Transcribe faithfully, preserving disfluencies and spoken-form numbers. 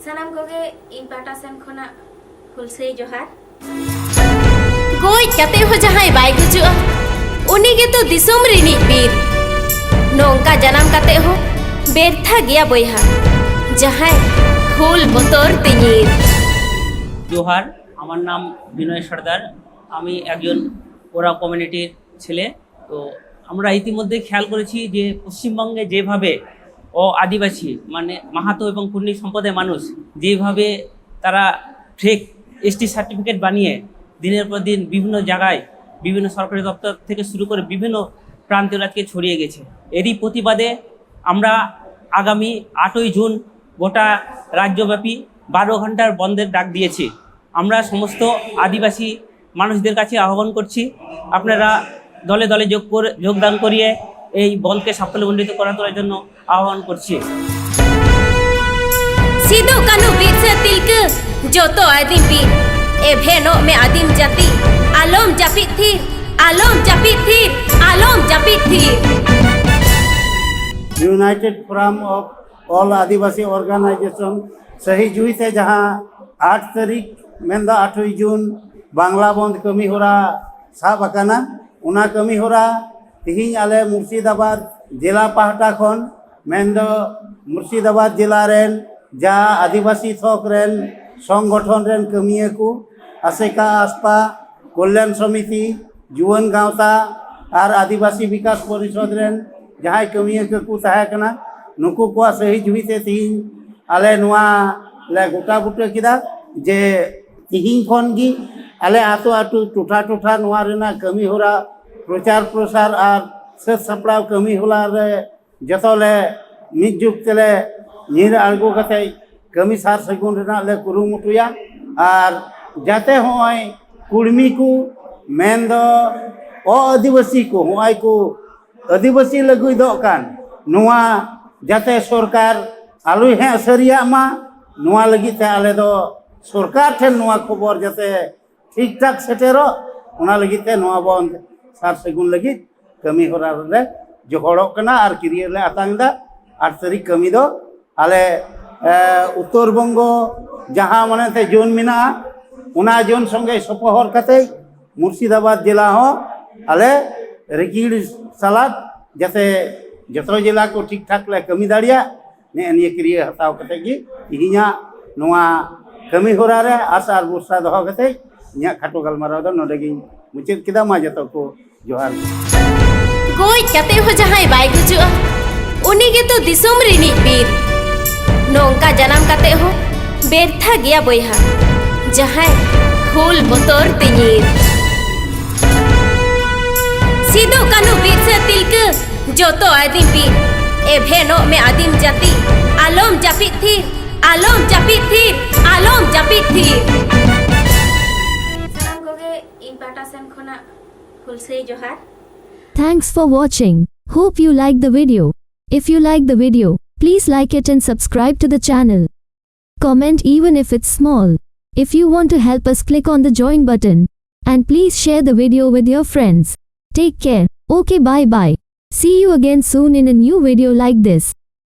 ᱥᱟᱱᱟᱢ ᱠᱚᱜᱮ ᱤᱧ ᱯᱟᱦᱴᱟ ᱥᱮᱱ ᱠᱷᱚᱱᱟᱜ ᱦᱩᱞᱥᱟᱹᱭ ᱡᱚᱦᱟᱨ᱾ ᱜᱚᱡ ᱠᱟᱛᱮ ᱦᱚᱸ ᱡᱟᱦᱟᱸᱭ ᱵᱟᱭ ᱜᱩᱡᱩᱜᱼᱟ, ᱩᱱᱤ ᱜᱮᱛᱚ ᱫᱤᱥᱚᱢ ᱨᱤᱱᱤᱡ ᱵᱤᱨ᱾ ᱱᱚᱝᱠᱟ ᱡᱟᱱᱟᱢ ᱠᱟᱛᱮ ᱦᱚᱸ ᱵᱮᱨᱛᱷᱟ ᱜᱮᱭᱟ ᱵᱚᱭᱦᱟ, ᱡᱟᱦᱟᱸᱭ ᱦᱩᱞ ᱵᱚᱛᱚᱨ ᱛᱮ ᱧᱤᱨ᱾ জোহার। আমার নাম বিনয় সর্দার। আমি একজন ওরাও কমিউনিটির ছেলে। তো আমরা ইতিমধ্যে খেয়াল করেছি যে পশ্চিমবঙ্গে যেভাবে অ আদিবাসী, মানে মাহাতো এবং কুর্মী সম্প্রদায়ের মানুষ, যেভাবে তারা ফেক এসটি সার্টিফিকেট বানিয়ে দিনের পর দিন বিভিন্ন জায়গায়, বিভিন্ন সরকারি দপ্তর থেকে শুরু করে বিভিন্ন প্রান্তে আজকে ছড়িয়ে গেছে। এরই প্রতিবাদে আমরা আগামী আটই জুন গোটা রাজ্যব্যাপী বারো ঘন্টার বন্ধের ডাক দিয়েছি। আমরা সমস্ত আদিবাসী মানুষদের কাছে আহ্বান করছি, আপনারা দলে দলে যোগ করে, যোগদান করিয়ে এই বন্ধকে সাফল্যমণ্ডিত করার জন্য আহ্বান করছি। ᱥᱤᱫᱩ ᱠᱟᱹᱱᱦᱩ ᱵᱤᱨᱥᱟᱹ ᱛᱤᱞᱠᱟᱹ, ᱡᱚᱛᱚ ᱟᱹᱫᱤᱢ ᱵᱤᱨ, ᱮᱵᱷᱮᱱᱚᱜ ᱢᱮ ᱟᱹᱫᱤᱢ ᱡᱟᱹᱛᱤ, ᱟᱞᱚᱢ ᱡᱟᱹᱯᱤᱫ ᱛᱷᱤᱨ, ᱟᱞᱚᱢ ᱡᱟᱹᱯᱤᱫ ᱛᱷᱤᱨ, ᱟᱞᱚᱢ ᱡᱟᱹᱯᱤᱫ ᱛᱷᱤᱨ᱾ United Forum of All Adivasi Organization ᱥᱟᱹᱦᱤ ᱡᱩᱦᱤ ᱛᱮ ᱡᱟᱦᱟᱸ ᱟᱴ ᱛᱟᱹᱨᱤᱠᱷ ᱢᱮᱱᱫᱚ ᱟᱴᱷᱨᱚᱭ ᱡᱩᱱ ᱵᱟᱝᱞᱟ ᱵᱚᱱᱫ ᱠᱟᱹᱢᱤ ᱦᱚᱨᱟ ᱥᱟᱵ ᱟᱠᱟᱱᱟ, ᱚᱱᱟ ᱠᱟᱹᱢᱤ ᱦᱚᱨᱟ ᱛᱤᱦᱤᱧ ᱟᱞᱮ ᱢᱩᱨᱥᱤᱫᱟᱵᱟᱫᱽ ᱡᱮᱞᱟ ᱯᱟᱦᱴᱟ ᱠᱷᱚᱱ ᱢᱮᱱᱫᱚ ᱢᱩᱨᱥᱤᱫᱟᱵᱟᱫᱽ ᱡᱮᱞᱟ ᱨᱮᱱ ᱡᱟ ᱟᱹᱫᱤᱵᱟᱹᱥᱤ ᱛᱷᱚᱠ ᱨᱮᱱ ᱥᱚᱝᱜᱚᱴᱷᱚᱱ ᱨᱮᱱ ᱠᱟᱹᱢᱤᱭᱟᱹ ᱠᱚ, ᱟᱥᱮᱠᱟ, ᱟᱥᱯᱟ, ᱠᱚᱞᱭᱟᱱ ᱥᱚᱢᱤᱛᱤ, ᱡᱩᱣᱟᱹᱱ ᱜᱟᱶᱛᱟ ᱟᱨ ᱟᱹᱫᱤᱵᱟᱹᱥᱤ ᱵᱤᱠᱟᱥ ᱯᱚᱨᱤᱥᱚᱫᱽ ᱨᱮᱱ ᱡᱟᱦᱟᱸᱭ ᱠᱟᱹᱢᱤᱭᱟᱹ ᱠᱚᱠᱚ ᱛᱟᱦᱮᱸ ᱠᱟᱱᱟ, ᱱᱩᱠᱩ ᱠᱚᱣᱟᱜ ᱥᱟᱹᱦᱤ ᱡᱩᱦᱤ ᱛᱮ ᱛᱤᱦᱤᱧ ᱟᱞᱮ ᱱᱚᱣᱟ ᱞᱮ ᱜᱚᱴᱟ ᱵᱩᱴᱟᱹ ᱠᱮᱫᱟ ᱡᱮ ᱛᱤᱦᱤᱧ ᱠᱷᱚᱱ ᱜᱮ ᱟᱞᱮ ᱟᱹᱛᱩ ᱟᱹᱛᱩ, ᱴᱚᱴᱷᱟ ᱴᱚᱴᱷᱟ ᱱᱚᱣᱟ ᱨᱮᱱᱟᱜ ᱠᱟᱹᱢᱤ ᱦᱚᱨᱟ, ᱯᱨᱚᱪᱟᱨ ᱯᱨᱚᱥᱟᱨ ᱟᱨ ᱥᱟᱹᱛ ᱥᱟᱯᱲᱟᱣ ᱠᱟᱹᱢᱤ ᱦᱚᱨᱟ ᱨᱮ ᱡᱚᱛᱚ ᱞᱮ ᱢᱤᱫ ᱡᱩᱜᱽ ᱛᱮᱞᱮ ᱧᱤᱨ ᱟᱬᱜᱚ ᱠᱟᱛᱮ ᱠᱟᱹᱢᱤ ᱥᱟᱨ ᱥᱟᱹᱜᱩᱱ ᱨᱮᱱᱟᱜ ᱞᱮ ᱠᱩᱨᱩᱢᱩᱴᱩᱭᱟ᱾ ᱟᱨ ᱡᱟᱛᱮ ᱦᱚᱸᱜᱼᱚᱭ ᱠᱩᱲᱢᱤ ᱠᱚ ᱢᱮᱱᱫᱚ ᱚ ᱟᱹᱫᱤᱵᱟᱹᱥᱤ ᱠᱚ, ᱦᱚᱸᱜᱼᱚᱭ ᱠᱚ ᱟᱹᱫᱤᱵᱟᱹᱥᱤ ᱞᱟᱹᱜᱤᱫᱚᱜ ᱠᱟᱱ ᱱᱚᱣᱟ ᱡᱟᱛᱮ ᱥᱚᱨᱠᱟᱨ ᱟᱞᱚᱭ ᱦᱮᱡ ᱥᱟᱹᱨᱤᱭᱟᱜ ᱢᱟ, ᱱᱚᱣᱟ ᱞᱟᱹᱜᱤᱫ ᱛᱮ ᱟᱞᱮ ᱫᱚ ᱥᱚᱨᱠᱟᱨ ᱴᱷᱮᱱ ᱱᱚᱣᱟ ᱠᱷᱚᱵᱚᱨ ᱡᱟᱛᱮ ᱴᱷᱤᱠ ᱴᱷᱟᱠ ᱥᱮᱴᱮᱨᱚᱜ, ᱚᱱᱟ ᱞᱟᱹᱜᱤᱫ ᱛᱮ ᱱᱚᱣᱟ ᱵᱚᱱ ᱥᱟᱨ ᱥᱟᱹᱜᱩᱱ ᱞᱟᱹᱜᱤᱫ ᱠᱟᱹᱢᱤ ᱦᱚᱨᱟ ᱨᱮᱞᱮ ᱡᱚᱦᱚᱲᱚᱜ ᱠᱟᱱᱟ ᱟᱨ ᱠᱤᱨᱭᱟᱹ ᱞᱮ ᱟᱛᱟᱝ ᱮᱫᱟ᱾ ᱟᱴ ᱛᱟᱹᱨᱤᱠᱷ ᱠᱟᱹᱢᱤ ᱫᱚ ᱟᱞᱮ ᱮ, ᱩᱛᱛᱚᱨ ᱵᱚᱝᱜᱚ ᱡᱟᱦᱟᱸ ᱢᱟᱱᱮ ᱛᱮ ᱡᱳᱱ ᱢᱮᱱᱟᱜᱼᱟ, ᱚᱱᱟ ᱡᱳᱱ ᱥᱚᱸᱜᱮ ᱥᱚᱯᱚᱦᱚᱨ ᱠᱟᱛᱮ ᱢᱩᱨᱥᱤᱫᱟᱵᱟᱫᱽ ᱡᱮᱞᱟ ᱦᱚᱸ ᱟᱞᱮ ᱨᱤᱠᱤᱲ ᱥᱟᱞᱟᱫ ᱡᱟᱛᱮ ᱡᱚᱛᱚ ᱡᱮᱞᱟ ᱠᱚ ᱴᱷᱤᱠ ᱴᱷᱟᱠ ᱞᱮ ᱠᱟᱹᱢᱤ ᱫᱟᱲᱮᱭᱟᱜ, ᱱᱮᱜᱼᱮ ᱱᱤᱭᱟᱹ ᱠᱤᱨᱭᱟᱹ ᱦᱟᱛᱟᱣ ᱠᱟᱛᱮ ᱜᱮ ᱛᱮᱦᱮᱧᱟᱜ ᱱᱚᱣᱟ ᱠᱟᱹᱢᱤ ᱦᱚᱨᱟ ᱨᱮ ᱟᱥ ᱟᱨ ᱵᱷᱚᱨᱥᱟ ᱫᱚᱦᱚ ᱠᱟᱛᱮ ᱤᱧᱟᱹᱜ ᱠᱷᱟᱴᱚ ᱜᱟᱞᱢᱟᱨᱟᱣ ᱫᱚ ᱱᱚᱰᱮ ᱜᱤᱧ ᱢᱩᱪᱟᱹᱫ ᱠᱮᱫᱟ᱾ ᱢᱟ ᱡᱚᱛᱚ ᱠᱚ ᱡᱚᱦᱟᱨ ᱜᱮ᱾ ᱜᱚᱡ ᱠᱟᱛᱮ ᱦᱚᱸ ᱡᱟᱦᱟᱸᱭ ᱵᱟᱭ ᱜᱩᱡᱩᱜᱼᱟ, ᱩᱱᱤ ᱜᱮᱛᱚ ᱫᱤᱥᱚᱢ ᱨᱤᱱᱤᱡ ᱵᱤᱨ᱾ ᱱᱚᱝᱠᱟ ᱡᱟᱱᱟᱢ ᱠᱟᱛᱮ ᱦᱚᱸ ᱵᱮᱨᱛᱷᱟ ᱜᱮᱭᱟ ᱵᱚᱭᱦᱟ, ᱡᱟᱦᱟᱸᱭ ᱦᱩᱞ ᱵᱚᱛᱚᱨ ᱛᱮ ᱧᱤᱨ᱾ ᱥᱤᱫᱩ ᱠᱟᱹᱱᱦᱩ ᱵᱤᱨᱥᱟᱹ ᱛᱤᱞᱠᱟᱹ, ᱡᱚᱛᱚ ᱟᱹᱫᱤᱢ ᱵᱤᱨ, ᱮᱵᱷᱮᱱᱚᱜ ᱢᱮ ᱟᱹᱫᱤᱢ ᱡᱟᱹᱛᱤ, ᱟᱞᱚᱢ ᱡᱟᱹᱯᱤᱫ ᱛᱷᱤᱨ, ᱟᱞᱚᱢ ᱡᱟᱹᱯᱤᱫ ᱛᱷᱤᱨ, ᱟᱞᱚᱢ ᱡᱟᱹᱯᱤᱫ ᱛᱷᱤᱨ᱾ ᱥᱟᱱᱟᱢ ᱠᱚᱜᱮ ᱤᱧ ᱯᱟᱦᱴᱟ ᱥᱮᱱ ᱠᱷᱚᱱᱟᱜ ᱦᱩᱞᱥᱟᱹᱭ ᱡᱚᱦᱟᱨ᱾ Thanks for watching. Hope you like the video. If you like the video, please like it and subscribe to the channel. Comment even if it's small. If you want to help us, click on the join button. And please share the video with your friends. Take care. Okay, bye bye. See you again soon in a new video like this.